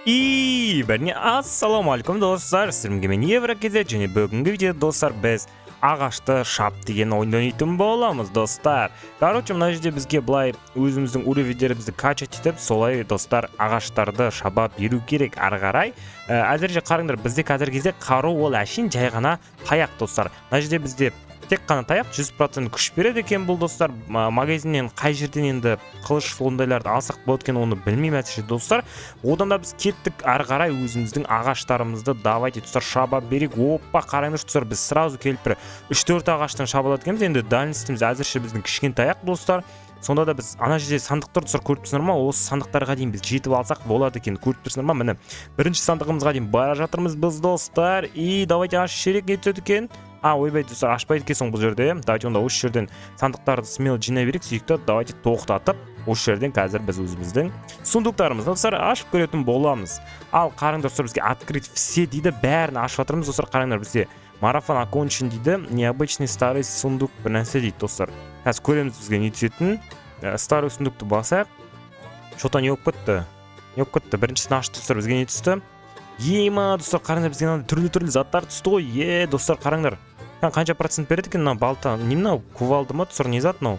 И бәріне ассалаумағалейкум, достар! Сіздермен мен, Еврокз, және бүгінгі видеода, достар, біз «Ағашты шап» деген ойынды ойнайтын боламыз, достар. Короче, мына жерде бізге былай өзіміздің уровеньдерімізді качать етіп, солай, достар, ағаштарды шаба беру керек ары қарай. Әзірше қараңдар, бізде қазіргі кезде қару ол әшейін жай ғана таяқ, достар. Мына жерде бізде тек қана таяқ 100% күш береді екен бұл, достар. Магазиннен қай жерден енді қылыш, ондайларды алсақ болады екен, оны білмеймін әзірше, достар. Одан да біз кеттік ары қарай, өзіміздің ағаштарымызды, давайте, достар, шаба берейік. Опа, қараңдаршы, достар, біз сразу келіп бір үш төрт ағаштан шаба алады екенбіз. Енді дальностіміз әзірше біздің кішкентай ақ, достар. Сонда да біз ана жерде сандық тұр, достар, көріп тұрсыңдар ма? Осы сандықтарға дейін біз жетіп алсақ болады екен, көріп тұрсыңдар ма? Міне, бірінші сандығымызға дейін бара жатырмыз біз, достар. И давайте ашып жіберейік, не түседі екен? А, ойбай, достар, ашпайды екенсің бұл жерде. Давайте онда осы жерден сандықтарды смело жинай берейік. Сөйтіп та, давайте тоқтатып, осы жерден қазір біз өзіміздің сундуктарымызды, достар, ашып көретін боламыз. Ал қараңдар, достар, бізге «открыть все» дейді, бәрін ашып жатырмыз, достар. Қараңдар, бізде «марафон окончен» дейді, «необычный старый сундук» бір нәрсе дейді, достар. Қазір көреміз бізге не түсетінін. Старый сундукты басайық. Че-то не болып кетті, не болып кетті? Біріншісін аштық, достар, бізге не түсті? Ема, достар, қараңдар, бізге мынандай түрлі түрлі заттар түсті ғой. Е, достар, қараңдар, қанша процент береді екен мына балта? Не мынау, кувалда ма, достар, не зат мынау?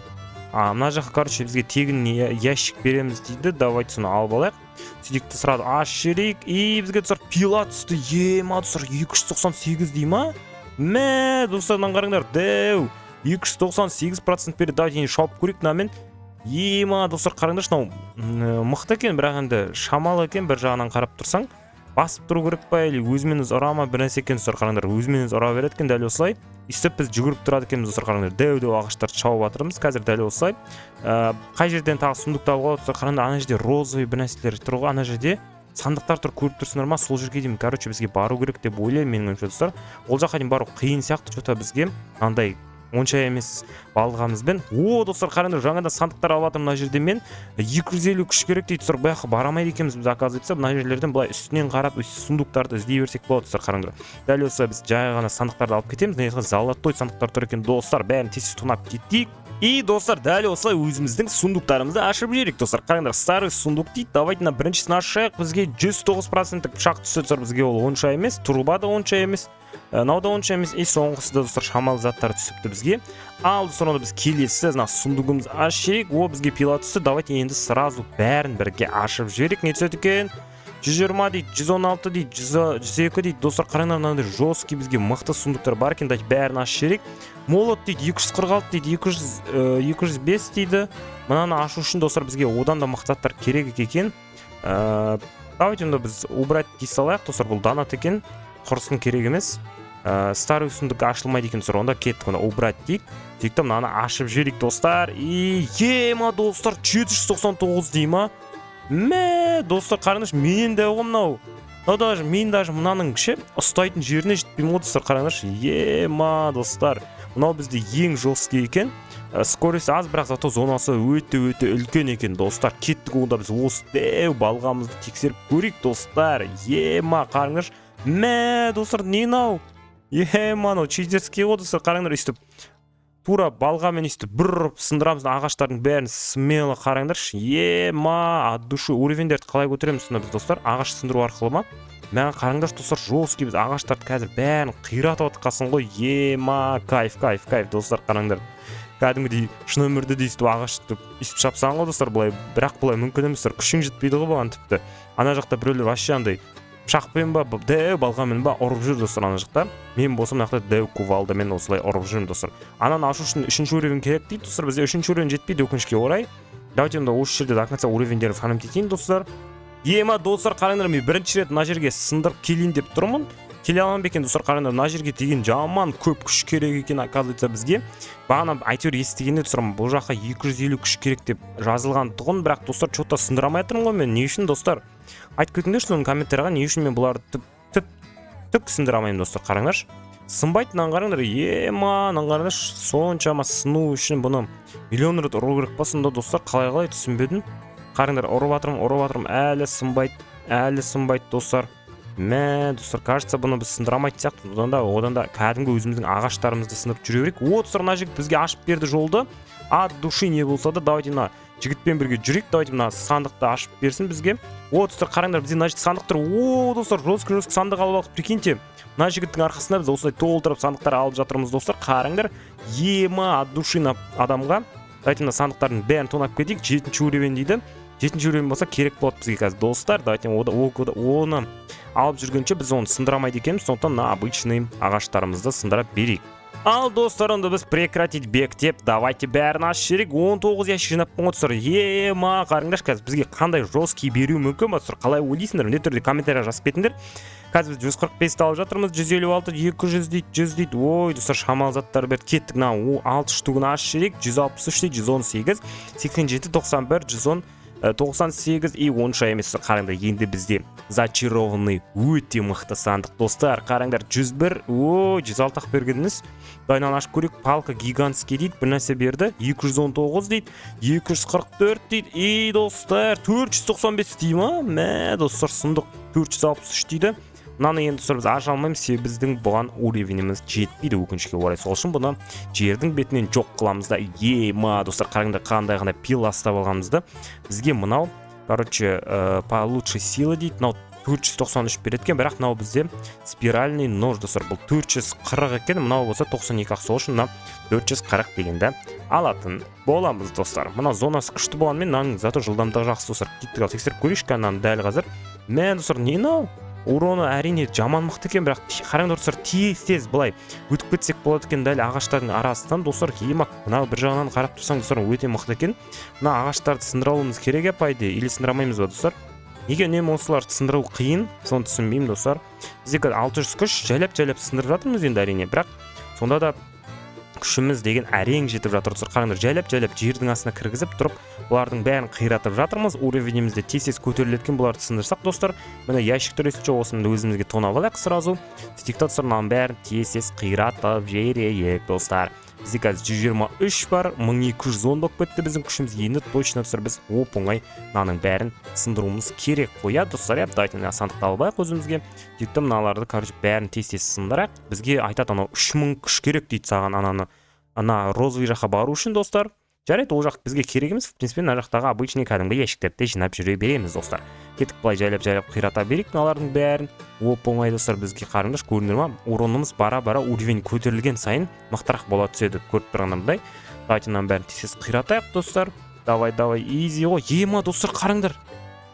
А, мына жаққа, короче, бізге тегін ящик береміз дейді. Давайте соны алып алайық. Сөйтейік те, сразу ашып жіберейік. И бізге, достар, пила түсті. Ема, достар, 298 дей ма? Мә, достар, мынаны қараңдар, дәу 298% береді. Давайте енді шауып көрейік мынамен. Ема, достар, қараңдаршы, мынау мықты екен, бірақ енді шамалы екен. Бір жағынан қарап тұрсаң, басып тұру керек па или өзімен өзі ұра ма, бір нәрсе екен, достар. Қараңдар, өзімен өзі ұра береді екен дәл осылай. Өйстіп біз жүгіріп тұрады екенбіз, достар. Қараңдар, дәу дәу ағаштарды шауып жатырмыз қазір дәл осылай. Қай жерден тағы сундук табуға болады, достар? Қараңдар, ана жерде розовый бір нәрселер тұр ғой, ана жерде сандықтар тұр, көріп тұрсыңдар ма? Сол жерге дейін, короче, бізге бару керек деп ойлаймын, менің ойымша, достар. Ол жаққа дейін бару қиын сияқты че-то бізге андай онша емес балғамызбен. О, достар, қараңдар, жаңадан сандықтар алып жатырмын мына жерде мен. 250 күш керек дейді, достар. Бұл жаққа бара алмайды екенбіз біз, оказывается. Мына жерлерден былай үстінен қарап, өйстіп сундуктарды іздей берсек болады, достар. Қараңдар, дәл осылай біз жай ғана сандықтарды алып кетеміз. Мына жақта золотой сандықтар тұр екен, достар, бәрін тез тез тонап кетейік. И, достар, дәл осылай өзіміздің сундуктарымызды ашып жіберейік, достар. Қараңдар, старый сундук дейді. Давайте мына біріншісін ашайық. Бізге 109 проценттік пышақ түсті, достар. Бізге ол онша емес, труба да онша емес, мынау да онша емес. И соңғысы да, достар, шамалы заттар түсіпті бізге. Ал, достар, онда біз келесі мына сундугымызды ашайық. О, бізге пила түсті. Давайте енді сразу бәрін бірге ашып жіберейік, не түседі екен? 120 дейді, 116 дейді, 102 дейді. Достар, қараңдар, мынандай жесткий бізге мықты сундуктар бар екен. Давайте бәрін ашып жіберейік. Молот дейді, 246 дейді, 200, 205 дейді. Мынаны ашу үшін, достар, бізге одан да мықты заттар керек екен. Давайте онда біз убрать дей салайық, достар. Бұл донат екен, құрысын, керек емес. Старый сундук ашылмайды екен, достар. Онда кеттік, онда убрать дейік. Сөйтіп та мынаны ашып жіберейік, достар. И ема, достар, 799 дей ма? Мә, достар, қараңдаршы, менен де ғой мынау. Мынау даже мен даже мынаның ше ұстайтын жеріне жетпеймін ғой, достар. Қараңдаршы, ема, достар, мынау бізде ең жесткий екен. Скорость аз, бірақ зато зонасы өте өте үлкен екен, достар. Кеттік онда, біз осы дәу балғамызды тексеріп көрейік, достар. Ема, қараңдаршы, мә, достар, не мынау? Ема, мынау читерский ғой, достар. Қараңдар, өйстіп тура балғамен өйстіп бір ұрып сындырамыз ағаштардың бәрін смело. Қараңдаршы, ема, от души. Уровеньдерді қалай көтереміз сонда біз, достар? Ағаш сындыру арқылы ма? Мә, қараңдаршы, достар, жесткий біз ағаштарды қазір бәрін қиратып жатқансың ғой. Ема, кайф, кайф, кайф, достар. Қараңдар, кәдімгідей шын өмірде де өйстіп ағашты өйстіп шапсаң ғой, достар, былай. Бірақ былай мүмкін емес, достар, күшің жетпейді ғой бұған тіпті. Ана жақта біреулер вообще андай пышақпен ба, дәу балғамен ба ұрып жүр, достар, ана жақта. Мен болсам мына жақта дәу кувалдамен осылай ұрып жүрмін, достар. Ананы ашу үшін үшінші уровень керек дейді, достар. Бізде үшінші уровень жетпейді, өкінішке орай. Давайте онда осы жерде до конца уровеньдерін фармить етейін, достар. Ема, достар, қараңдар, мен бірінші рет мына жерге сындырып келейін деп тұрмын. Келе аламын ба екен, достар? Қараңдар, мына жерге деген жаман көп күш керек екен, оказывается, бізге. Бағана әйтеуір естігенде, достар, бұл жаққа 250 күш керек деп жазылған тұғын. Бірақ, достар, че-то сындыра алмай жатырмын ғой мен. Не үшін, достар? Айтып кетіңдерші соны комментарийға, не үшін мен бұларды түп түп түк сындыра алмаймын, достар? Қараңдаршы, сынбайды мынаны, қараңдар. Ема, мынаны қараңдаршы. Соншама сыну үшін бұны миллион рет ұру керек па сонда, достар? Қалай, қалай, түсінбедім. Қараңдар, ұрып жатырмын, ұрып жатырмын, әлі сынбайды, әлі сынбайды, достар. Мә, достар, кажется, бұны біз сындыра алмайтын сияқтымыз. Одан да кәдімгі өзіміздің ағаштарымызды сындырып жүре берейік. О, достар, мына жігіт бізге ашып берді жолды от души, не болса да. Давайте мына Жігітпен бірге жүрейік. Давайте, мына сандықты ашып берсін бізге. О, достар, қараңдар, бізде мына жерде сандық тұр. О, достар, жесткий, жесткий сандық алып алдық, прикиньте. Мына жігіттің арқасында біз осылай толтырып сандықтар алып жатырмыз, достар. Қараңдар, ема, от души адамға. Давайте, мына сандықтардың бәрін тонап кетейік. Жетінші уровень дейді. Жетінші уровень болса, керек болады бізге қазір, достар. Давайте, оны алып жүргенше біз оны сындыра алмайды екенбіз, сондықтан мына обычный ағаштарымызды сындыра берейік. Ал, достар, онда біз прекратить бег деп, давайте, бәрін ашып жіберейік. 19 ящик жинаппын ғой, достар. Ема, қараңдаршы, қазір бізге қандай жесткий беруі мүмкін ба, достар? Қалай ойлайсыңдар? Міндетті түрде комментарийға жазып кетіңдер. Қазір біз 145-ті алып жатырмыз. 156, 200 дейді, 100 дейді. Ой, достар, шамалы заттар берді. Кеттік, мына алты штугін ашып жіберейік. 163 дейді, 118, 87, 91, 110, 98 и онша емес. Қараңдар, енді бізде зачарованный өте мықты сандық, достар. Қараңдар, 101, ой, 106 ақ бергеніңіз. Давай, мынаны ашып көрейік. Палка гигантский дейді, бір нәрсе берді. 219 дейді, 244 дейді. И, достар, 495 дей ма? Мә, достар, сұмдық. 463 дейді. Мынаны енді, достар, біз аша алмаймыз, себебі біздің бұған уровеніміз жетпейді, өкінішке орай. Сол үшін бұны жердің бетінен жоқ қыламыз да. Ема, достар, қараңдар, қандай қандай пила ұстап алғанымызды. Бізге мынау, короче, получше сила дейді. Мынау 493 береді екен, бірақ мынау бізде спиральный нож, достар, бұл 440 екен, мынау болса 92 ақ. Сол үшін мына 440 дегенді алатын боламыз, достар. Мына зонасы күшті болғанымен, мынаның зато жылдамдығы жақсы, достар. Кеттік, ал, тексеріп көрейікші мынаны дәл қазір. Мә, достар, не мынау? Уроны, әрине, жаман мықты екен, бірақ қараңдар, достар, тез тез былай өтіп кетсек болады екен дәл ағаштардың арасынан, достар. Ема, мынау бір жағынан қарап тұрсаң, достар, өте мықты екен. Мына ағаштарды сындыра алуымыз керек, иә, по идее, или сындыра алмаймыз ба, достар? Неге үнемі осыларды сындыру қиын, соны түсінбеймін, достар. Бізде қазір 600 күш, жайлап жайлап сындырып жатырмыз енді, әрине, бірақ сонда да күшіміз деген әрең жетіп жатыр, достар. Қараңдар, жайлап жайлап жердің астына кіргізіп тұрып, бұлардың бәрін қиратып жатырмыз. Уровеніміз де тез тез көтеріледі екен бұларды сындырсақ, достар. Міне, ящик тұр если, осыны өзімізге тонап алайық сразу. Сөйтейік та, достар, мынаның бәрін тез тез қиратып жіберейік. Достар, бізде қазір 123 бар, 1210 болып кетті біздің күшіміз. Енді точно, достар, біз оп оңай мынаның бәрін сындыруымыз керек қой, иә, достар, иә? Давайте, мына сандықты алып алайық өзімізге. Сөйтіп та, мыналарды, короче, бәрін тез тез сындырайық. Бізге айтады анау, 3000 күш керек дейді саған ананы, ана розовый жаққа бару үшін, достар. Жарайды, ол жақ бізге керек емес, в принципе. Мына жақтағы обычный кәдімгі ящиктерді де жинап жүре береміз, достар. Кеттік, былай жайлап жайлап қирата берейік мыналардың бәрін оп оңай. Достар, бізге, қараңдаршы, көрдіңдер ма, уронымыз бара бара уровень көтерілген сайын мықтырақ бола түседі, көріп тұрғандардай. Давайте, мынаның бәрін тез тез қиратайық, достар. Давай, давай, изи ғой. Ема, достар, қараңдар,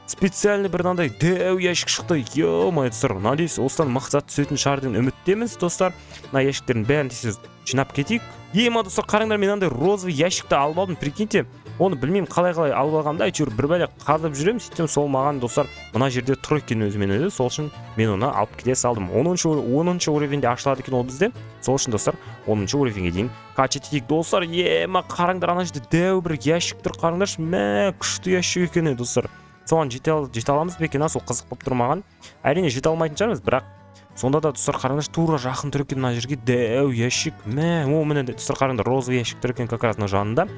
специальный бір мынандай дәу ящик шықты. Ё-моё, достар, надеюсь, осыдан мықты зат түсетін шығар деген үміттеміз, достар. Мына ящиктердің бәрін тез тез жинап кетейік. Ема, достар, қараңдар, мен мынандай розовый ящикті алып алдым, прикиньте. Оны білмеймін қалай қалай алып алғанымды, әйтеуір бір бәле қазып жүремін, сөйтсем, сол маған, достар, мына жерде тұр екен өзімен өзі. Сол үшін мен оны алып кете салдым. 10-шы уровеньде ашылады екен ол бізде. Сол үшін, достар, 10-шы уровеньге дейін качать етейік, достар. Ема, қараңдар, ана жерде дәу бір ящик тұр, қараңдаршы. Мә, күшті ящик екен, е, достар. Соған жете аламыз ба екен, а? Сол қызық болып тұр маған. Әрине, жете алмайтын шығармыз, бірақ сонда да, достар, қараңдаршы, тура жақын тұр екен мына жерге дәу ящик. Мә, о, міне, достар, қараңдар, розовый ящик тұр екен как раз мына жанында.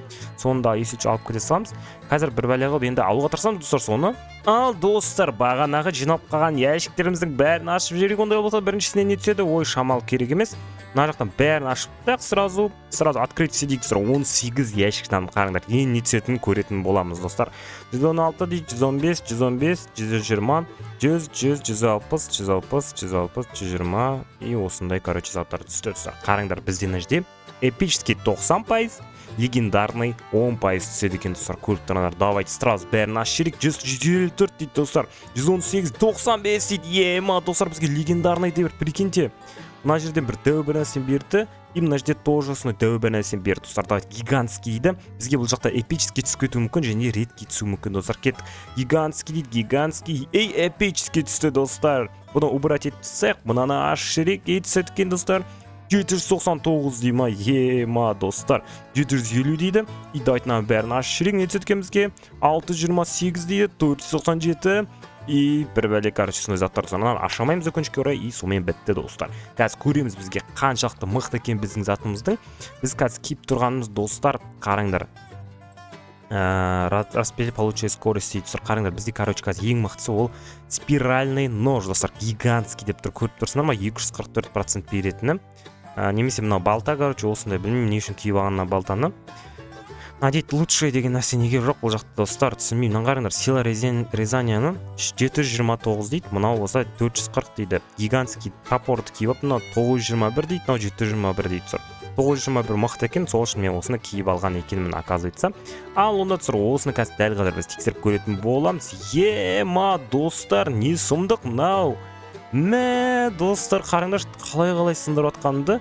Соны да если алып кете саламыз. Қазір бір бәле қылып енді алуға тырысамыз, достар, соны. Ал, достар, бағанағы жиналып қалған ящиктеріміздің бәрін ашып жіберейік ондай болса. Біріншісіне не түседі? Ой, шамалы, керек емес. Мына жақтан бәрін ашып тастайық сразу, сразу открыть все дейік, достар. 18 ящиктан, қараңдар, енді не түсетінін көретін боламыз, достар. 116 дейді, 115, 115, 120, 100, 100, 160, 160, 160, 120 и осындай, короче, заттар түсті. Достар, қараңдар, бізде мына жерде эпический 90%, легендарный 10% түседі екен, достар, көріп тұрғандар. Давайте, сразу бәрін ашып жіберейік. 100, 154 дейді, достар, 118, 95 дейді. Ема, достар, бізге легендарный деп, прикиньте, мына жерден бір дәу бір нәрсені берді и мына жерде тоже осындай дәу бір нәрсені берді. Достар, давайте, гигантский дейді. Бізге бұл жақта эпический түсіп кетуі мүмкін және редкий түсуі мүмкін, достар. Кеттік, гигантский дейді, гигантский. Ей, эпический түсті, достар. Бұны убрать етіп тастайық, мынаны ашып жіберейік. И түседі екен, достар, 799 дей ма? Ема, достар, 750 дейді. И давайте, мынаның бәрін ашып жіберейік. Не түседі екен бізге? 628 дейді, 497 и бір бәле, короче, сондай заттар. Мынаны аша алмаймыз, өкінішке орай. И сонымен бітті, достар. Қазір көреміз бізге қаншалықты мықты екен біздің затымыздың. Біз қазір киіп тұрғанымыз, достар, қараңдар, распределение получает скорость дейді. Достар, қараңдар, бізде, короче, қазір ең мықтысы ол спиральный нож, достар, гигантский деп тұр, көріп тұрсыңдар ма? 244% беретіні. Немесе мынау балта, короче, осындай. Білмеймін, не үшін киіп алған мына балтаны. Надеть лучшее деген нәрсе неге жоқ бұл жақта, достар? Түсінбеймін. Мынаны қараңдар, сила резанияны 729 дейді, мынау болса 440 дейді. Гигантский топорды киіп алып, мынау 921 дейді, мынау 721 дейді. Достар, 921 мықты екен, сол үшін мен осыны киіп алған екенмін, оказывается. Ал онда, достар, осыны қазір, дәл қазір біз тексеріп көретін боламыз. Ема, достар, не сұмдық мынау! Мә, достар, қараңдаршы, қалай қалай сындырып жатқанымды.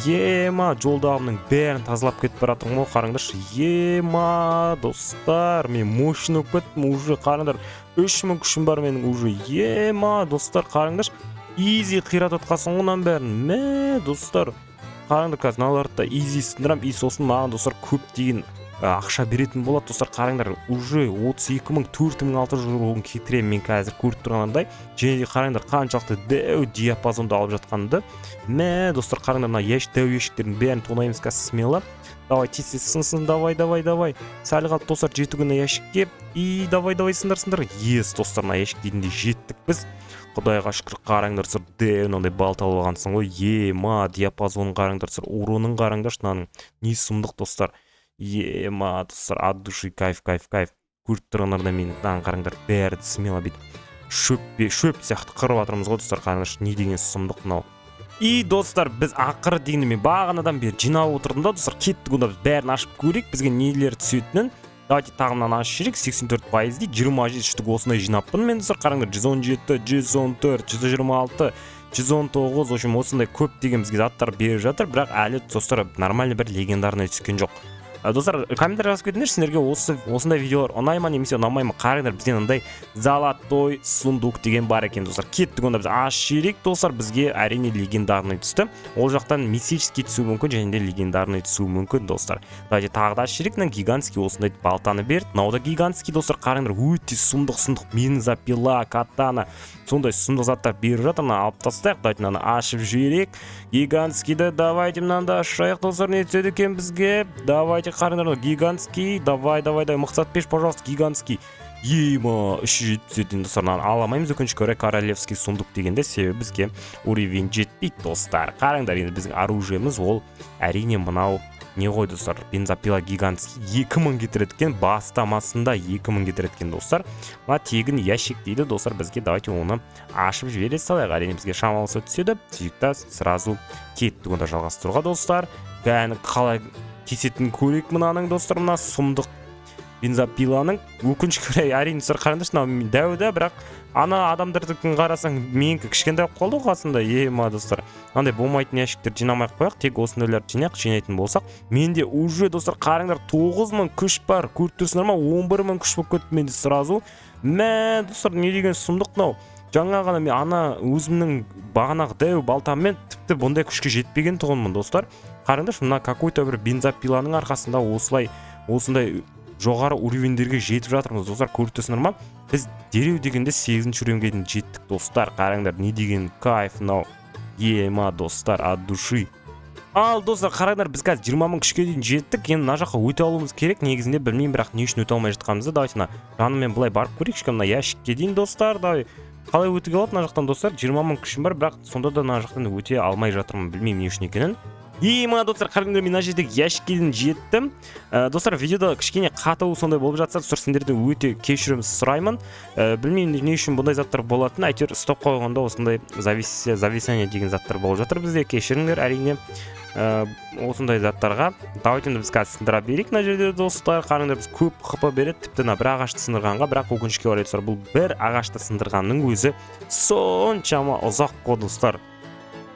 Ема, жолдағымның бәрін тазалап кетіп бара жатырмын ғой, қараңдаршы. Ема, достар, мен мощный болып кеттім уже. Қараңдар, 3000 күшім бар менің уже. Ема, достар, қараңдаршы, изи қиратып жатқансың ғой мынаның бәрін. Мә, достар, қараңдар, қазір мыналарды да изи сындырамын. И сосын маған, достар, көптеген ақша беретін болады. Достар, қараңдар, уже 32 000, 4600 рубль кетіремін мен қазір, көріп тұрғандай. Және де қараңдар, қаншалықты дәу диапазонды алып жатқанымды. Мә, достар, қараңдар, мына дәу ящиктердің бәрін тонаймыз қазір смело. Давай, тез, тез сынсын, давай, давай, давай. Сәл қалды, достар, жетуге мына ящикке. И давай, давай, сындыр, сындыр. Ес, достар, мына ящик дегенде жеттік біз, құдайға шүкір. Қараңдар, достар, дәу мынандай балта алып алғансың ғой. Ема, диапазонын қараңдар, достар, уронын қараңдаршы мынаның, не сұмдық, достар! Ема, достар, от души кайф, кайф, кайф. Көріп тұрғандарда мен мынаны қараңдар, бәрі смело бүйтіп шөп шөп сияқты қырып жатырмыз ғой. Достар, қараңдаршы, не деген сұмдық мынау! И, достар, біз ақыры дегенде, мен бағанадан бері жинап отырдым да. Достар, кеттік онда, біз бәрін ашып көрейік, бізге нелер түсетінін. Давайте, тағы мынаны ашып жіберейік. 84% дейді, 27 штук осындай жинаппын мен. Достар, қараңдар, 117, 114, 126, 119. В общем, осындай көптеген бізге заттар беріп жатыр, бірақ әлі, достар, нормальный бір легендарный түскен жоқ. Достар, комментарий жазып кетіңдерші, сендерге осындай видеолар ұнай ма немесе ұнамай ма? Қараңдар, бізде мынандай золотой сундук деген бар екен. Достар, кеттік онда, біз ашып жіберейік. Достар, бізге, әрине, легендарный түсті. Ол жақтан мистический түсуі мүмкін және де легендарный түсуі мүмкін. Достар, давайте тағы да ашып жіберейік. Мына гигантский осындай балтаны берді, мынау да гигантский. Достар, қараңдар, өте сұмдық, сұмдық бензопила, катана, сондай сұмдық заттар беріп жатыр. Мына алып тастайық. Давайте мынаны ашып жіберейік, гигантскийді. Давайте мынаны да ашайық. Достар, не түседі екен бізге? Давайте, қараңдар, мынау гигантский. Давай, давай, давай, мықты зат берші, пожалуйста, гигантский. Ема, 370 жетіден. Достар, мынаны ала алмаймыз, өкінішке орай, королевский сундук дегенде, себебі бізге уровень жетпейді. Достар, қараңдар, енді біздің оружиеміз ол, әрине, мынау не ғой, достар, бензопила гигантский, 2000 кетіреді екен, бастамасында 2000 кетіреді екен. Достар, мына тегін ящик дейді, достар, бізге. Давайте оны ашып жібере салайық. Әрине, бізге шамалысы түседі. Сөйтіп та сразу кеттік онда жалғастыруға. Достар, кәні, қалай кесетінін көрейік мынаның. Достар, мына сұмдық бензопиланың, өкінішке орай, әрине. Достар, қараңдаршы, мынау дәу да, бірақ ана адамдардікін қарасаң, менікі кішкентай болып қалды ғой қасында. Ема, достар, мынандай болмайтын ящиктерді жинамай ақ қояйық, тек осындайларды жинайық. Жинайтын болсақ, менде уже, достар, қараңдар, 9000 күш бар, көріп тұрсыңдар ма? 11 000 күш болып кетті менде сразу. Мә, достар, не деген сұмдық мынау! Жаңа ғана мен ана өзімнің бағанағы дәу балтаммен тіпті бұндай күшке жетпеген тұғынмын. Достар, қараңдаршы, мына какой-то бір бензопиланың арқасында осылай осындай жоғары уровеньдерге жетіп жатырмыз. Достар, көріп тұрсыңдар ма, біз дереу дегенде сегізінші уровеньге дейін жеттік. Достар, қараңдар, не деген кайф мынау! Ема, достар, от души. Ал, достар, қараңдар, біз қазір 20 000 күшке дейін жеттік. Енді мына жаққа өте алуымыз керек негізінде, білмеймін, бірақ не үшін өте алмай жатқанымызды. Давайте мына жанымен былай барып көрейікші, мына ящикке дейін. Достар, давай, қалай өтуге болады мына жақтан? Достар, 20 000 күшім бар, бірақ сонда да мына жақтан өте алмай жатырмын, білмеймін не үшін екенін. И мына, достар, қараңдар, мен мына жердегі ящикке дейін жеттім. Достар, видеода кішкене қату сондай болып жатса, достар, сендерден өте кешірім сұраймын. Білмеймін не үшін бұндай заттар болатынын, әйтеуір стоп қойғанда осындай зависание деген заттар болып жатыр бізде. Кешіріңдер, әрине, осындай заттарға. Давайте енді біз қазір сындыра берейік мына жерде. Достар, қараңдар, біз көп хп береді тіпті мына бір ағашты сындырғанға. Бірақ өкінішке орай, достар, бұл бір ағашты сындырғанның өзі соншама ұзақ қой, достар.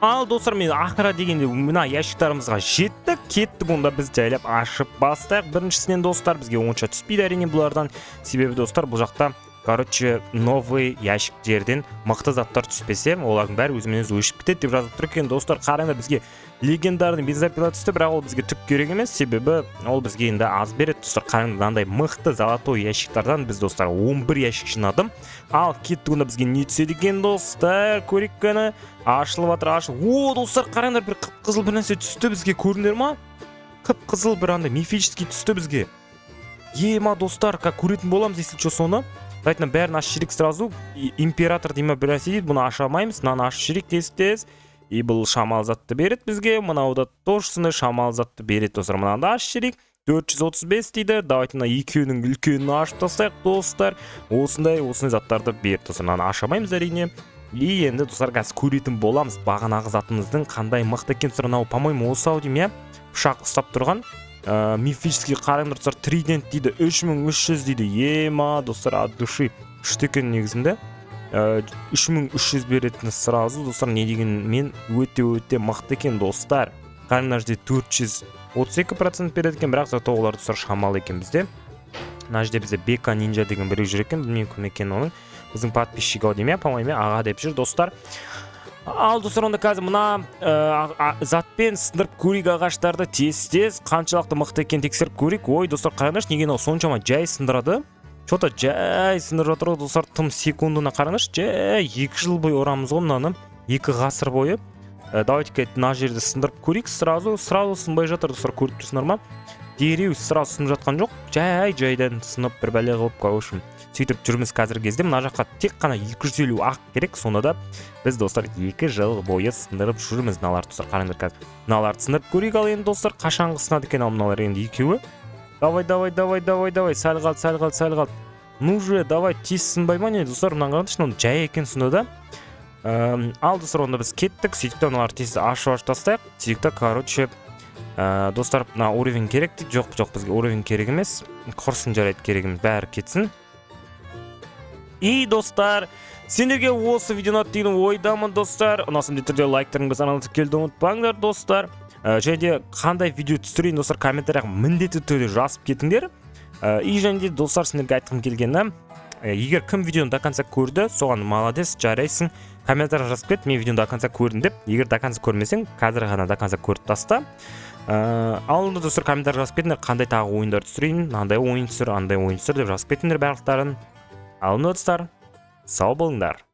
Ал, достар, мен ақыры дегенде мына ящиктарымызға жеттік. Кеттік онда, біз жайлап ашып бастайық біріншісінен. Достар, бізге онша түспейді, әрине, бұлардан, себебі, достар, бұл жақта, короче, новый ящиктерден мықты заттар түспесе, олардың бәрі өзімен өзі өшіп кетеді деп жазып тұр екен. Достар, қараңдар, бізге легендарный бензопила түсті, бірақ ол бізге түк керек емес, себебі ол бізге енді аз береді. Достар, қараңдар, мынандай мықты золотой ящиктардан біз, достар, 11 ящик жинадым. Ал кеттік онда, бізге не түседі екен, достар, көрейік. Кәні, ашылып жатыр, ашылып. О, достар, қараңдар, бір қып қызыл бір нәрсе түсті бізге, көрдіңдер ма? Қып қызыл бір андай мифический түсті бізге. Ема, достар, как көретін боламыз, если что, соны. Давайте мына бәрін ашып жіберейік сразу. Император дей ма, бір нәрсе дейді, бұны аша алмаймыз. Мынаны ашып жіберейік тез, тез. И бұл шамалы затты береді бізге, мынау да тоже сондай шамалы затты береді. Достар, мынаны да ашып жіберейік. 435 дейді. Давайте мына екеуінің үлкенін ашып тастайық, достар. Осындай осындай заттарды берді, достар. Мынаны аша алмаймыз, әрине. И енді, достар, қазір көретін боламыз бағанағы затымыздың қандай мықты екенін. Достар, мынау, по-моему, осы ау деймін, иә, пышақ ұстап тұрған. Мифический, қараңдар, достар, тридент дейді, 3300 дейді. Ема, достар, от души күшті екен негізінде. 3300 беретіні сразу, достар, не дегенмен өте өте мықты екен, достар. Қараңдар, мына жерде 432% береді екен, бірақ зато олар, достар, шамалы екен. Бізде мына жерде бізде Бека Нинджа деген біреу жүр екен, білмеймін, кім екенін, оның біздің подписчик ау деймін, иә, по-моему, аға деп жүр, достар. Ал, достар, онда қазір мына затпен сындырып көрейік ағаштарды тез тез, қаншалықты мықты екенін тексеріп көрейік. Ой, достар, қараңдаршы, неге мынау соншама жай сындырады? Че-то жай сындырып жатыр ғой, достар, тым секундына. Қараңдаршы, жай 2 жыл бойы ұрамыз ғой мынаны, 2 ғасыр бойы. Давайте мына жерді сындырып көрейік. Сразу сразу сынбай жатыр, достар, көріп тұрсыңдар ма? Дереу сразу сынып жатқан жоқ, жай жайдан сынып, бір бәле қылып, в общем, сөйтіп жүрміз. Қазіргі кезде мына жаққа тек қана 250 ақ керек, сонда да біз, достар, 2 жыл бойы сындырып жүрміз мыналарды. Достар, қараңдар, қазір мыналарды сындырып көрейік. Ал енді, достар, қашанғы сынады екен? Ал мыналар енді екеуі. Давай, давай, давай, давай, давай, сәл қалды, сәл қалды, сәл қалды. Ну же, давай, тез сынбай ма, не, достар? Мынаны қараңдаршы, мынау жай екен сонда да. Ал, достар, онда біз кеттік. Сөйтіп те мыналарды тез ашып ашып тастайық. Сөйтіп та, короче, достар, мына уровень керек дейді. Жоқ, жоқ, бізге уровень керек емес, құрсын, жарайды, керек емес, бәрі кетсін. И, достар, сендерге осы видео ұнады деген ойдамын. Достар, ұнаса, міндетті түрде лайктарыңды басып келуді ұмытпаңдар, достар. Және де қандай видео түсірейін, достар, комментарияға міндетті түрде жазып кетіңдер. И және де, достар, сендерге айтқым келгені, егер кім видеоны до конца көрді, соған молодец, жарайсың, комментарий жазып кет, «Мен видеоны до конца көрдім» деп. Егер до конца көрмесең, қазір ғана до конца көріп таста. Ал онда, достар, комментарий жазып кетіңдер, қандай тағы ойындар түсірейін, мынандай ойын түсір, андай ойын түсір деп жазып кетіңдер барлықтарын. Ал онда, достар, сау болыңдар.